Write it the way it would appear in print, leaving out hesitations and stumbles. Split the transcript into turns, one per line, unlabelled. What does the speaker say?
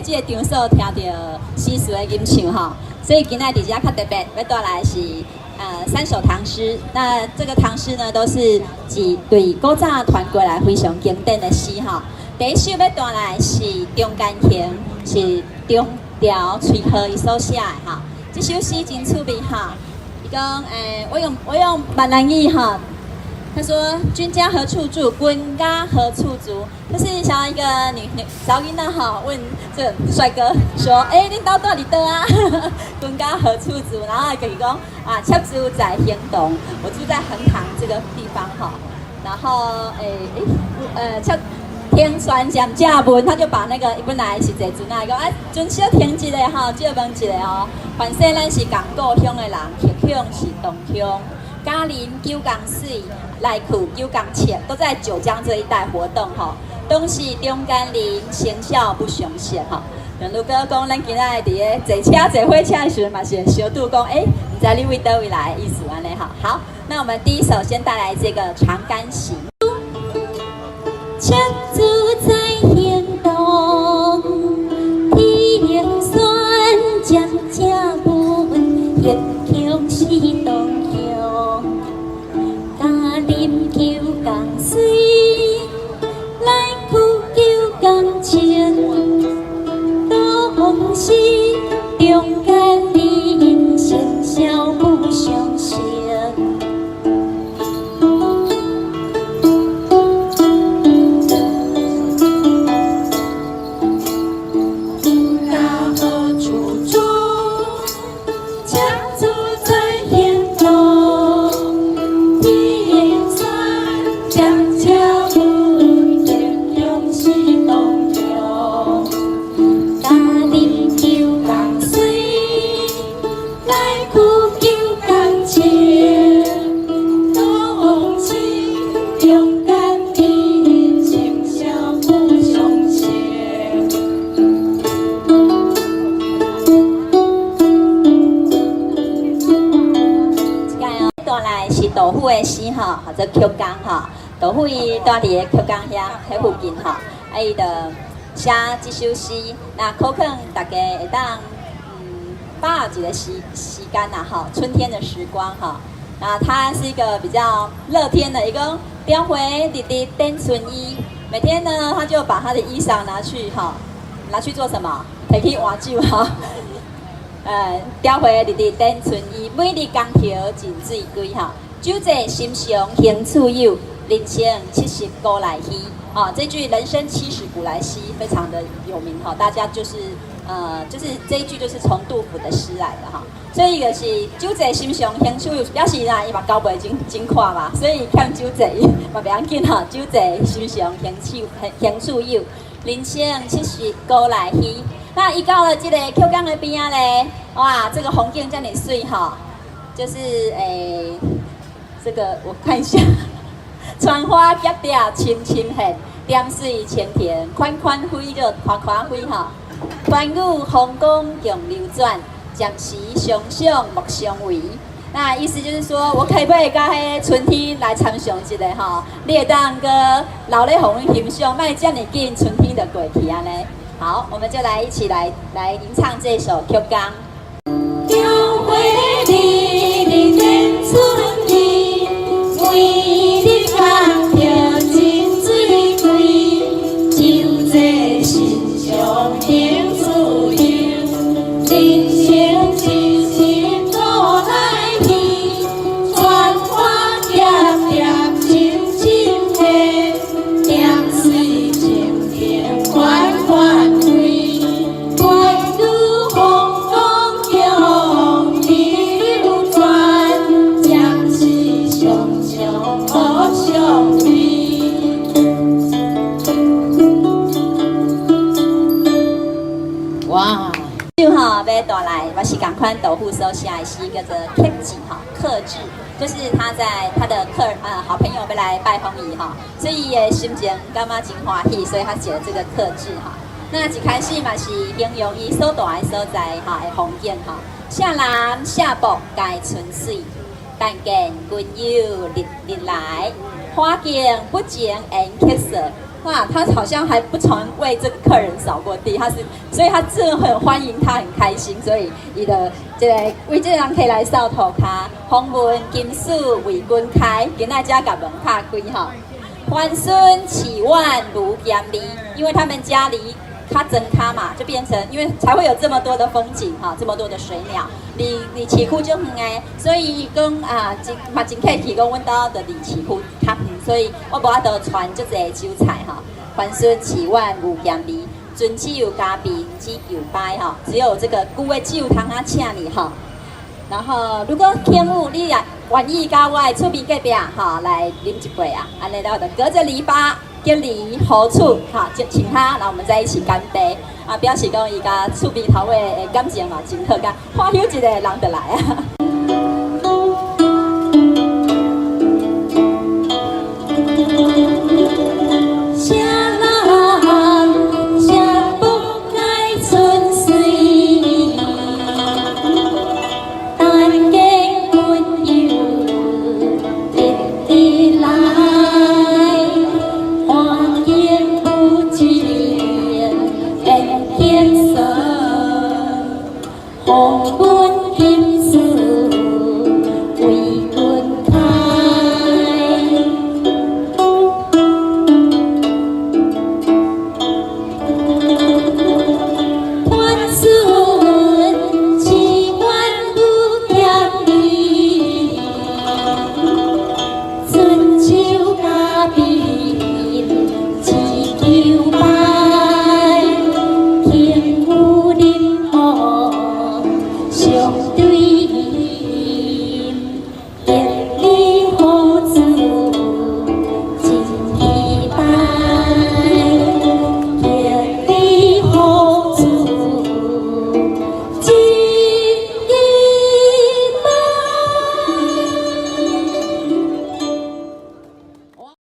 咧這个場所聽著詩詞的吟唱吼，所以今仔佇遮較特別，欲帶來是三首唐詩。那這個唐詩呢，都是是對古早傳過來非常經典的詩吼。第一首欲帶來是《中間行》，是張潮崔顥伊所寫的吼。這首詩真趣味哈，伊講我用閩南語哈。他說：“君家何處住？君家何處住？”就是像一個女查某囡仔哈，問這個帥哥說：“欸，恁兜蹛佇佗啊？君家何處住？”然後伊講：“啊，妾住在橫塘，我住在橫塘這個地方哈。”然後妾停船暫借問，他就把那個本來是坐船啊，講啊，船小停一下哈，借問一下哦。凡勢咱是仝故鄉的人，客鄉是同鄉。加啉九江水，來去九江切，都在九江這一帶活動吼。當是中間人，生肖不相識吼。如果講咱今仔佇咧坐車坐火車的時陣，嘛是會相拄講，欸，毋知你佇佗位來的意思按呢吼。好，那我們第一首先帶來這個《長干行》。妾住在橫塘，停船暫借問，客鄉是同鄉。加啉九江水，來去九江清。當是中間人，生肖不相識。君家何處住？妾住在橫塘。停船暫借問，客鄉是同鄉。加啉九江水，來去九江清。當是中間人，生肖不相識。這個帶來是杜甫的詩吼，叫做曲江吼。杜甫伊蹛佇个曲江遐，彼附近吼，啊伊就寫這首詩，那可勸大家會當把握一個時間啦吼，春天的時光吼。那他是一個比較樂天的，伊講雕花日日點春衣，每天呢他就把他的衣裳拿去哈，拿去做什麼？提去換酒哈。雕花日日點春衣，每日江頭盡醉歸哈。酒醉心上興處有，人生七十古來稀。啊，這句人生七十古來稀非常的有名哈，大家就是這一句就是從杜甫的詩來的哈。所以就是酒醉心上興處有，表示啦，伊嘛交袂真真闊嘛，所以欠酒債嘛袂要緊哈。酒醉心上興處有，人生七十古來稀。那伊到了這個曲江的邊仔咧，哇，這個風景遮爾媠哈，就是這個我看一下，穿花蝶蝶深深現，點水蜻蜓款款飛，就款款飛哈。寰宇風光共流轉，暫時相想莫相違。那意思就是說，我可不可以佮彼春天來參詳一下吼？你會當閣留咧予阮欣賞，莫遮爾緊，春天就過去按呢。好，我們就來一起來吟唱這首《曲江》。
雕花日日點春衣，每日江頭斟醉歸。酒醉心上興處有，人生七十古來稀。穿花蝶蝶深深現，點水蜻蜓款款飛。寰宇風光共流轉，暫時相想莫相違。
哇！就吼欲帶來，嘛是仝款杜甫所寫的詩，叫做《客至》哈，客至，就是他在他的好朋友欲來拜訪伊哈，所以伊的心情感覺真歡喜，所以他寫了這個客至哈。那一開始嘛是形容伊所蹛的所在哈的風景哈，舍南舍北皆春水，但見君友日日來，花徑不情緣客色，哇，他好像還不曾為這個客人掃過地，他是，所以他真很歡迎他，很開心，所以伊就這个為這个人客來掃塗跤，風聞金絲為君開，今仔才共門拍開吼。環孫飼苑無鹹味，因為他們家離較莊跤嘛，就變成因為才會有這麼多的風景哈，這麼多的水鳥。離離市區足遠的，所以講啊，真嘛真客氣，講阮兜就離市區較遠，所以我無法度傳足濟酒菜哈。環孫飼苑無鹹味，尊酒嘉賓只求擺哈，只有這個舊的酒通啊請你哈。然後如果客戶你也願意佮我的厝邊隔壁哈來啉一杯啊，按呢我就隔著籬笆隔離何處哈，就請他，然後我們在一起乾杯啊，表示講伊佮厝邊頭尾的感情嘛真好，佮歡喜一個人就來啊。
啥人啥不該春水，但見君友日日來，環境有一緣天生，風聞